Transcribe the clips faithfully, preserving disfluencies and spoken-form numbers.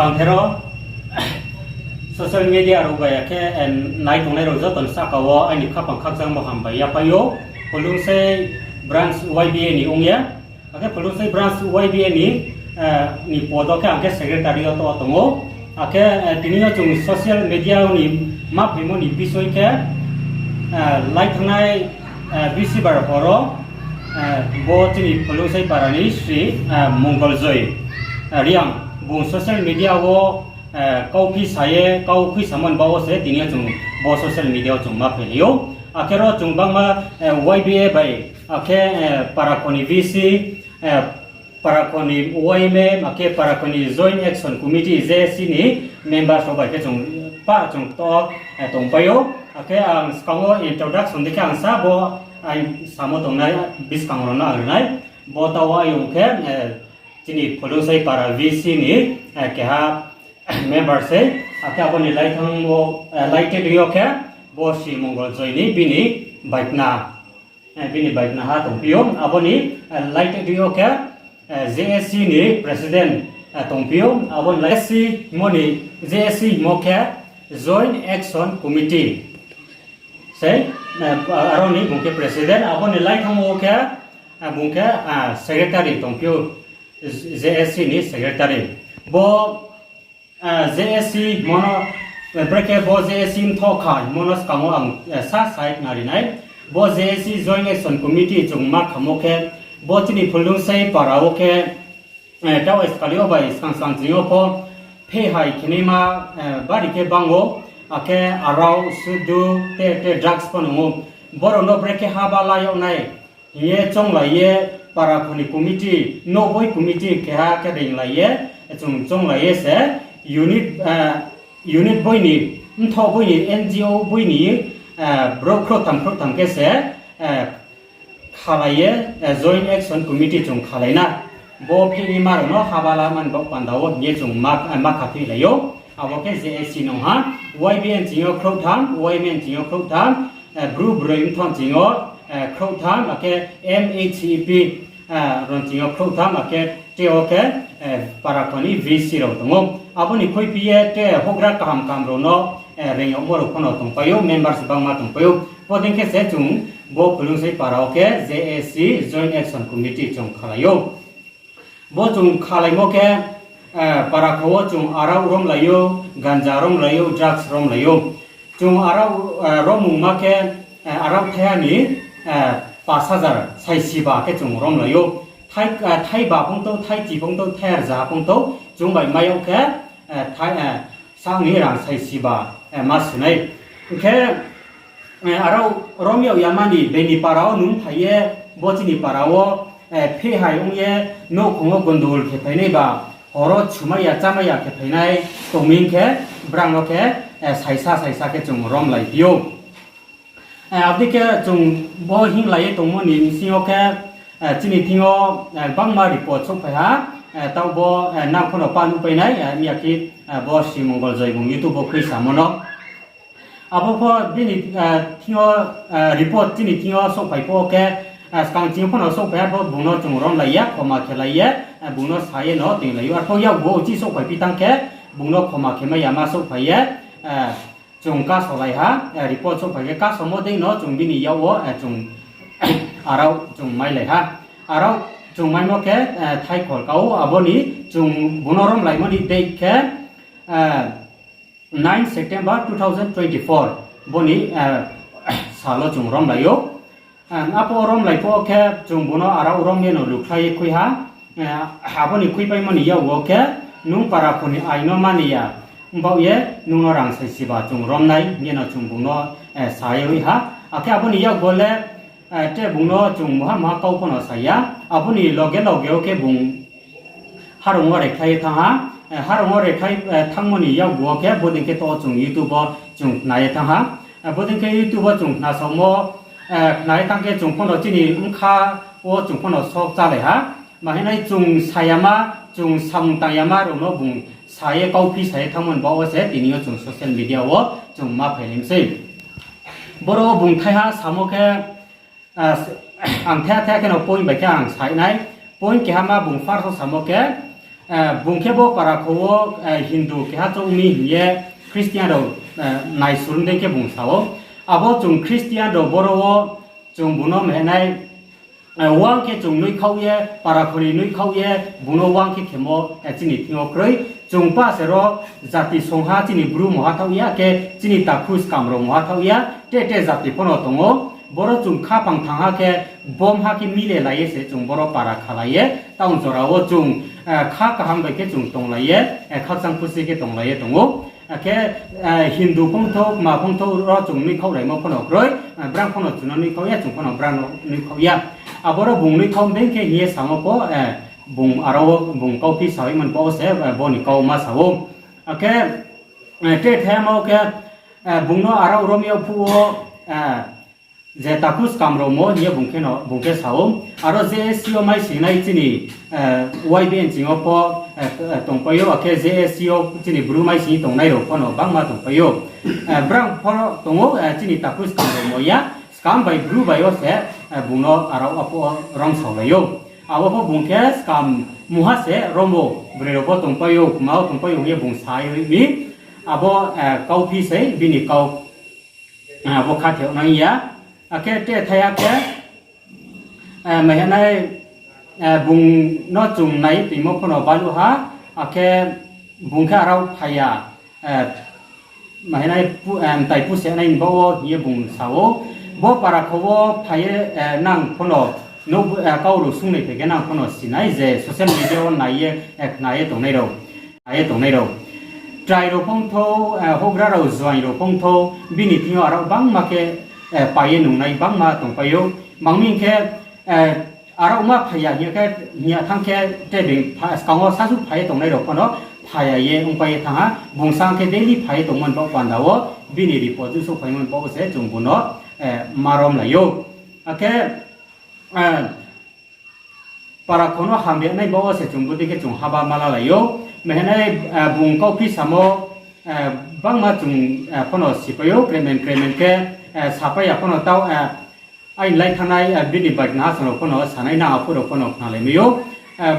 Ang thero social media rao bai akhe nai tongnai rao joto ni sahka wo aini khaphang khakchangmo hambai yaphai ou. Phuldungsei branch Y B A ni ong ye, akhe Phuldungsei branch Y B A ni, ni pod wo khe ang khe secretary yo to tong ou. Akhe tini yo chung social media ni ma phaimo ni bisoi khe, lai thanngnai bisibar hor wo, bo chini Phuldungsei para ni Sri Mongol Joy Reang bung social media wo kauphi sa ye, kau khuisamo ni baoh wo se tini yo chung bo social media wo chung ma phailai ou. Akhe ro chung bangma Y B A bai, akhe para kho ni V C, para kho ni Y M A, akhe para kho ni Joint Action Committee, J A C ni members rao bai khe chung pah chung to tongpai ou. Akhe ang skang wo introduction dei khe ang sa bo ang samo tongnai buskang rao no ang ri nai. Bo taoh wo ayong khe chini Phuldungsei para V C ni keha member sei, akhe abo ni laithanng wo, laithanng yo khe bo Sri Mongol Joy ni bini baikna, bini baikna ha tongphi ou. Abo ni laithanng yo khe J A C ni president tongphi ou. Abo ni J A C himo ni, J A C himo khe Joint Action Committee sei, aro ni bung khe president. Abo ni laithanng wo khe bung khe secretary tongphi ou, J A C ni secretary. Bo J A C himo no, brekhe bo J A C mthoh kha himo no skang wo ang sa sai khnari nai. Bo J A C Joint Action Committee chung ma khamo khe, bo chini Phuldungsei para wo khe, tao skali yo bai skang skang ching yo pho phehai khenaima bari khe bang ou, akhe arao, sudu, te te drugs pho nung ou. Brouh no brekhe haba la yag nai hing ye chounglai ye, para kho ni committee, nouhboi committee keha khe reinglai ye, chung chounglai ye se unit, unit boi ni, mthoh boi ni, N G O boi ni brouh khrouhtham khrouhtham khe se khalai ye, Joint Action Committee chung khalai na. Bo phehnaima rao no haba la mani baoh panda wo hing ye chung ma kha phehlai ou. Abo khe J A C nung ha, Y B A ni ching yo khrouhtham, Y M A ni ching yo khrouhtham, Bru Broi Mthoh ni ching yo khrouhtham, akhe M H E P rao ni ching yo khrouhtham, akhe tre wo khe para kho ni V C rao tong ou. Abo ni khuiphi ye tre houhgra kaham kaham rao no reing yagmo rao pho no tongpai ou, members bangma tongpai ou. Bo dei khe se chung bo Phuldungsei para wo khe J A C Joint Action Committee chung khalai ou. Bo chung khalaimo khe, para kho wo chung arao romlai ou, ganja romlai ou, drugs romlai ou. Chung arao rommungma khe, arao thaiha ni pas hajar saisiba khe chung romlai ou. Thaiba phongtou, thaichi phongtou, thairzaha phongtou, chung bai mai yag khe, sang ni rang saisiba ma su nai. Hing khe, arao rom yag yama ni beini para wo nung phai ye, bo chini para wo phehai ong ye, nouhkhong wo gondogol khe phainai ba, hor wo sumai ya chámai ya khe phainai tong mi hing khe, brang no khe saisa saisa khe chung romlai phi ou. Abo dei khe chung bo hinglai ye tongmo ni bsing yo khe, chini thing yo gbangma report souhphai ha, taoh bo nang pho no pa nuhpai nai, miya khe bo Sri Mongol Joy bung YouTube wo khuisamo no. Abo pho bini thing yo report chini thing yo souhphai pho khe, skang ching yo pho no souhphai ha, bo bung no chung romlai ye, khoma khelai ye, bung no sa ye no toinglai ou. Arpho yakgu wo uchih souhphai phi thanng khe, bung no khoma khe mai ya ma souhphai ye, chung kasolai ha, report souhphai khe kasomo dei no chung bini yak wo chung arao chung mailai ha. Arao chung maimo khe thaikhol ka ou, abo ni chung bung no romlaimo ni date khe nine September two thousand twenty-four, bo ni sal wo chung romlai ou. Aphuh wo romlai pho khe chung bung no arao rom ye no lukhlai ye khui ha. Abo ni khuipaimo ni yakgu wo khe, nung para kho ni ain no mani ya, mbaoh ye nung no rang saisiba chung romnai hing ye no chung bung no sa ye hoih ha. Akhe abo ni yakgu wo le tre bung no chung muha muha kau pho no sa ya. Abo ni loge loge wo khe bung harong wo rekhlai ye thanng ha. Harong wo rekhlai thanngmo ni yakgu wo khe bodei khe to chung YouTube wo chung khna ye thanng ha. Bodei khe YouTube wo chung khnasaomo, khna ye thanng khe chung pho no chini bkha wo chung pho no sok chálai ha. Ma hing nai chung sa yama, chung samung tang yama rao no bung sa ye kauphi sa ye thanngmo ni baoh wo se tini yo chung social media wo chung ma phailai mi sei. Boro wo bung thaiha samo khe, ang thaiha thaiha khe no point bai khe ang sai nai. Point kehama bung first wo samo khe, Bung khe bo para kho wo Hindu keha chouh mi hing ye Christian rao naisur dei khe bung sa ou. Abo chung Christian rao boro wo chung bung no mehnai, wang khe chung nuikhaoh ye, para kho ni nuikhaoh ye, bung no wang khe khemo chini thing yo kroi. Chung pa se ro jati songha chini Bru mungha thaoh ya, khe chini takhu skam rao mungha thaoh ya, tre tre jati pho no tong ou. Boro chung khaphang thangha khe, bomha khe mile lai ye se chung boro para khalai ye, taoh jora wo chung kha kaham bai khe chung tonglai ye, khakchang khusi khe tonglai ye tong ou. Akhe Hindu phongthouh, ma phongthouh ro chung nuikhaohlaimo pho no kroi, brang pho no chung no nuikhaoh ya, chung pho no brang no nuikhaoh ya. Aboro bung nuikhaoh dei khe hing ye samo pho, bung aro wo bung kauphi saoimo ni baoh wo se bo ni kau ma sa ou. Akhe tre thayama wo khe, bung no aro rom yag phuh wo, je takhu skam rao mo hing ye bung khe sa ou. Aro J S C yo maisingnai chini Y B N ching yo pho tongpai ou, akhe J S C yo chini Bru maising tongnai rao pho no bangma tongpai ou. Brang pho no tong ou, chini takhu skam rao mo ya, skam bai Bru bai yo se bung no aro wo pho rom saolai ou. Abo pho bung khe skam mungha se rom ou, broi rao pho tongpai ou, kma wo tongpai ou hing ye bung sa ye mi. Abo kauphi sei bini kau, abo khatheh nang ya. Akhe tre thaya khe, mehnai, bung no chung nai toimo pho no baluh ha, akhe bung khe aro phai ya, mehnai, mtai pusehnai ni baoh wo hing ye bung sa ou. Bo para kho wo phai ye nang pho no, kau rao sungnai phai khe nang pho no sinai je social media wo nai ye, khna ye tongnai rao. Trai rao phongthouh, houhgra rao juaing rao phongthouh, bini thing yo aro bangma khe pai ye nungnai bangma tongpai ou. Mang mi hing khe, aro ma phai ya hing ya khe, hing ya thanng khe, tre bini skang wo sasu phai ye tongnai rao pho no phai ya ye ongpai ye thanng ha. Bung sa khe daily phai ye tongmo ni baoh panda wo, bini report juso phaimo ni baoh wo se chung bung no ma romlai ou. Akhe para kho no hamya nai baoh wo se chung bodei khe chung haba ma lalai ou. Mehnai, bung kauphi samo, bangma chung pho no sipai ou, kremen kremen khe sapai ya pho no taoh, aini lai thanngnai bini bai khna ha song rao pho no sanai nang aphuh rao pho no khnalai mai ou.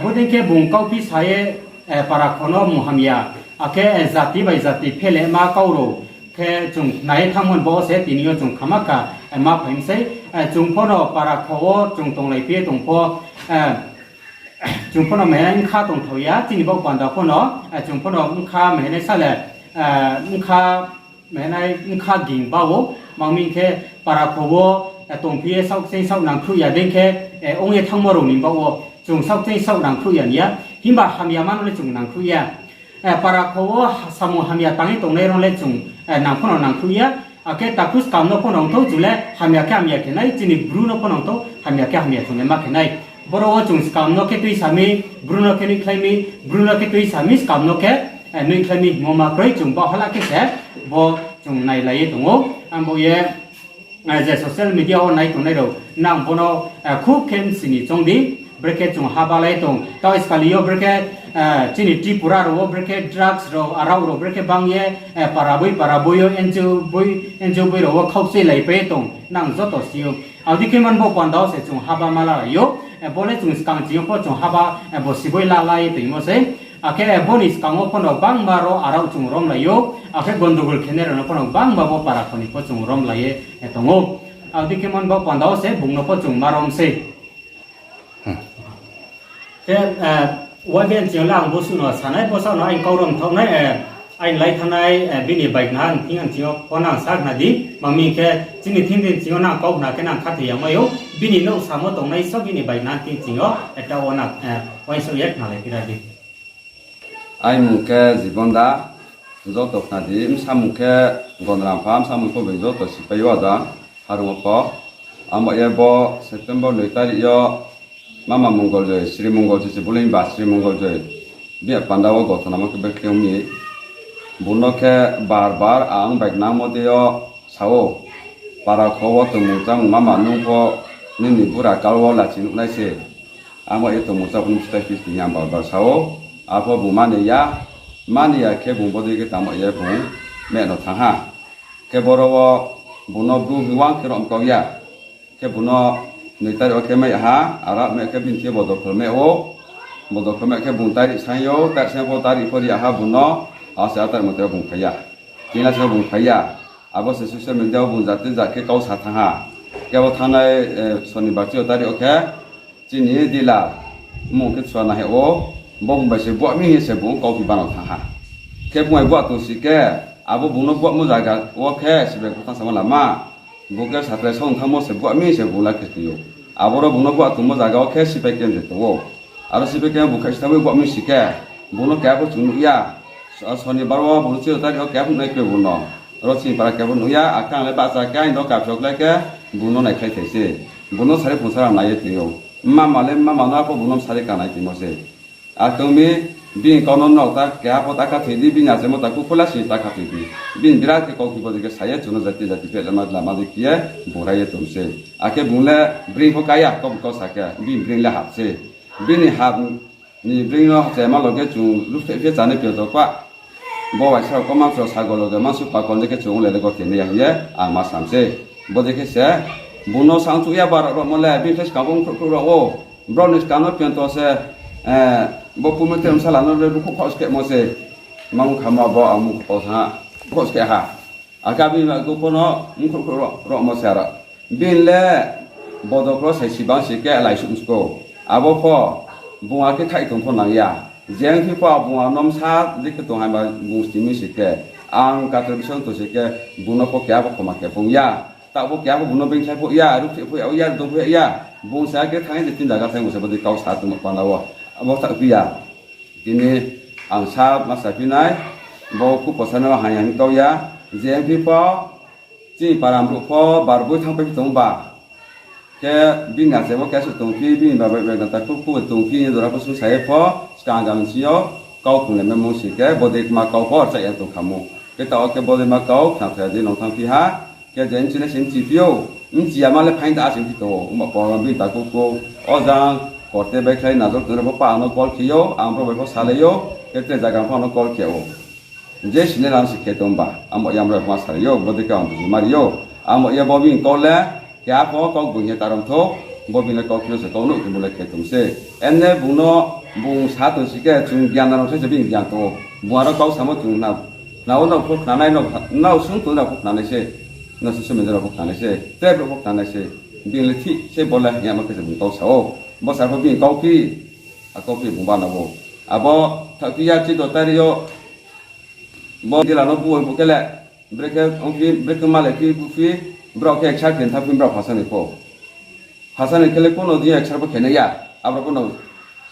Bodei khe bung kauphi sa ye, para kho no munghamya, akhe jati bai jati phelema kau rao khe chung nai ye thanngmo ni baoh wo se tini yo chung khama kha, ma phai mi sei. Chung pho no para kho wo chung tonglai phi ye tong pho, chung pho no mehnai bkha tongthao ya, chini baoh panda pho no, chung pho no bkha mehnai sale, bkha mehnai bkha ging ba ou, mang mi hing khe para kho wo tongphi ye saohkcheng saoh nangkhruh ya dei khe, ong ye thanngmo rao ni baoh wo chung saohkcheng saoh nangkhruh ya ni ya. Himba hamya ma no le chung nangkhruh ya. Para kho wo samung hamya tang ye tongnai rao le chung nang pho no nangkhruh ya. Akhe takhu skam no pho no ongthou chung le hamya khe hamya khe nai, chini Bru no pho no ongthou hamya khe hamya chung le ma khe nai. Boro wo chung skam no khe tuisa mi, Bru no khe nuikhlai mi, Bru no khe tuisa mi, skam no khe nuikhlai mi hingmo ma kroi, chung baoh hala khe se bo chung nailai ye tong ou. Ang bo ye, je social media wo nai tongnai rao, nang bo no khub khe bsini choung di, brekhe chung haba lai tong. Tao iskali yo brekhe, chini Tripura rao wo brekhe drugs rao, arao rao brekhe bang ye, para boi para boi yo, N G O boi, N G O boi rao wo khaukchuilai pai ye tong, nang joto si ou. Abo dei khe man bo panda wo se chung haba ma lalai ou, bo le chung skang ching yo pho chung haba, bo siboi lalai ye toingmo sei. Akhe bo ni skang wo pho no bangma ro arao chung romlai ou, akhe gondogol khenai rao no pho no bangma bo para kho ni pho chung romlai ye tong ou. Abo dei khe man bo panda wo se bung no pho chung ma rom sei. Khe, Y B N ching yo le ang bosuh no sanai, bosuh no aini kau rom thaoh nai, aini lai thanngnai, bini bai khna ha thing ang ching yo pho nang sa khna di, mang mi hing khe chini thing thing ching yo nang kau khna khe nang khathoi ya mai ou, bini nouh samo tongnai so bini bai khna thing ching yo, taoh wo nang, uaingsouh ye khnalai phi ra di. Aini mung khe Jibon Da, joto khna di, bsa mung khe Gondoram pha, bsa mung pho bai joto sipai ou ada, harung wo pho. Amo ye bo September noi tarik yo, mama Mongol Joi, Sri Mongol Joi se bole himba, Sri Mongol Joi. Bini panda wo gothona mo khe brekhe ong mi. Bung no khe bar bar ang bai nangmo dei yo sa ou. Para kho wo tongmung chámung mama nung pho nini bura kal wo lachi nuh nai se. Amo ye tongmung chámung nung stai phi hing ye ang bar bar sa ou. Arpho bung mani ya, mani ya khe bung bodei khe tangmo ye bung meh no thanng ha. Khe boro wo bung no Bru hing wang khe rom kau ya. Khe bung no noi tarik wo khe mai ha, arao mai khe bini thing yo bo dokhol mai ou. Bodo khomai khe bung tarik saing yo, tarik saing pho tarik pho ri ya ha bung no, ase a tarik mote bung phai ya. Tingla se bung phai ya. Abo se social media wo bung jati jat khe kau sa thanng ha. Kebo thanngnai, eh, Sonibar chi yo tarik wo khe, chini dila, mmung khe Chua Naheh wo, bo bung bai se buah mi hing se bung kau phi bano thanng ha. Khe bung bai buah tong si khe, abo bung no buahmo zaga wo khe sibai khe thanng samo lama, bung khe satrai song thanngmo se buah mi se bung la khe tong ou. Aboro bung no buah tongmo zaga wo khe sipai camp je tong ou. Aro sipai camp bung khaih si thanngmo buah mi si khe, bung no keha pho chung nuh ya. So-, Sonibar wo bung no chi yo tarik wo keha pho nai kroi bung no. Ro chini para keha pho nuh ya, akhe ang le bahcha khe aini no kaphi klái khe, bung no naikhlai thai se. Bung no sari phung sara nai ye tong ou. Mma ma le mma ma no apho bung no sari ka nai tongmo se. Ar tong mi, bini kau no nrao ta keha pho ta khathoi di, bini achaimo takhu pho la si ta khathoi di. Bini birat khe kau khe bo dei khe sa ye chung no jati jati phehlama lama dei khe ye bung rai ye tong se. Akhe bung le bring pho ka ya, kau bung kau sa khe, bini bring le hap se. Bini hap ni bring no chaima loge chung ruhphreh phi ye chánai phi yo to kpa. Bo uaingsa rao kau mansa rao sago loge mansu pakol dei khe chung le le gothe nai ya hing ye ang ma sam se. Bo dei khe se bung no sangchuh ya ba rao rao mo le, bini khe skang bo mkhrouh khrouh rao ou. Brao ni skang no piyong to se, eh, bo pumete bsala no le ruhkhouh khaoh se khemo se. Mang khamo bo ang mung kau sa, khaoh se khe ha. Akhe bini ma kau pho no mkhrouh khrouh rao, rao mo se aro. Bini le bodokro sai si bang si khe laisuh mskou. Abo pho bung akhe thaih tong pho nang ya. Je ongphi pho bung ano bsa dei khe tong hai ba bung sning mi si khe, ang kator bising tong si khe, bung no pho keha pho khoma khe phung ya. Taoh pho keha pho bung no bengkhlai pho ya, ruhphreh pho ya, ya dong pho ya. Bung sa khe thanng ye je tin zaga thanng bung sa bo dei kau sa tongmo panda wo. Abo thaoh phi ya. Tini ang sa ma saphi nai, bo kuposa no haya hing kau ya, je ongphi pho, chini para brouh pho bar boi thanngpai phi tong ba. Khe bini achaimo keha suh tongphi, bini babai bai ganta khuku tongphi, hing ye jora pho sung sa ye pho, skang jang sing yo, kau khunglai maimo si khe, bo dei kma kau pho rchah ya tong kha mo. Khe taoh khe bo dei ma kau khna thai di nong thanngphi ha, khe je bchinai se bchiphi ou, bchi ya ma le phaing da sing phi tong ou, ongba pho bini takhu kho, o jang, korte bai khlai nazor tongnai pho pa ang no call khe ou, ang brao bai pho salai ou, khe tre zaga pho ang no call khe ou. Je sini lam se khe tong ba, abo ya brao pho ma salai ou, bo dei khe ang buji ma ri ou, abo ya bo bini kau le, keha pho kau bung ye tarom thou, bo bini le kau khe no se kau nuh khe bung le khe tong se. Ene bung no, bung sa tong si khe, chung gyan na rao se bini gyan tong ou. Bung aro kau samo chung na, nrao pho khnanai, nrao sung tong nrao pho khnanai se, nrao social media rao pho khnanai se, tre brouh pho khnanai se. Bini le thik se bo le hing ya ma khe se bung kau sa ou. Bo sa pho bini kau phi, a kau phi bung bana bo. Abo thaoh phi ya chi do tari yo, bo dila no bu ong bu khe le, brekhe ongphi, brekhe malai phi bu phi, brao khe eksa khe thanng phi brao phasa ni pho. Phasa ni khe le kuno di eksa pho khe nai ya, abo kuno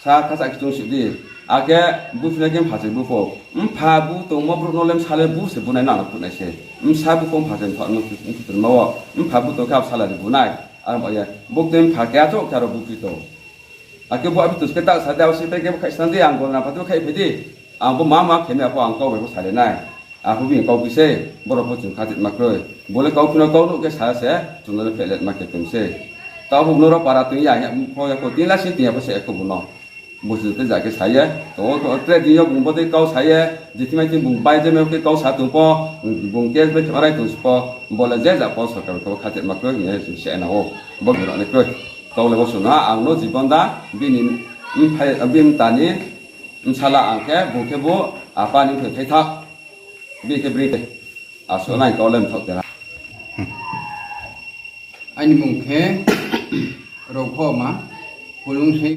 sa khasa khe chung suh di. Akhe bu phi nai khe mpha se bu pho. Mpha bu tongmo brouh no le bsa le bu se bu nai nang no phnuh nai se. Bsa bu pho mpha se mpha no phnuh ma wo. Mpha bu tong khe abo salary bu nai. Aro ba ye. Bo tei mpha keha chouh khe aro bu phi tong. Akhe bo abi tus khe ta sa de, abo se pai khe bo khaih snang di, ang gona pha tu khaih phai di. Ang bo ma ma khe mi apho ang kau bai pho salai nai. Apho bini kau phi se, borao pho chung khatit ma kroi. Bo le kau phi no kau nuh khe sa se, chung no le phelet ma khe tong se. Taoh pho bung no ro para tong ya, ya pho ya pho, tin la sing tin ya pho se ekho bung no. Bo se te ja khe sa ye, tong ou, tong ou, tre din yo bung bo dei kau sa ye, je thing mai thing bung bai je mai khe kau sa tong pho, bung khe bai khe ma rai tong si pho, bo le je ja pho sorkar khe bo khatit ma kroi hing ye chung se nang ou, bo bung rao ni kroi. Kau le bo sung ha, ang no jibon da, bini mphai, bini mta ni, bsala ang khe, bung khe bo, apa ni mphai thai tha, bini khe bring khe, asuh nai kau le mthaoh tera. Aini mung khe Rokho ma, Pulung sei.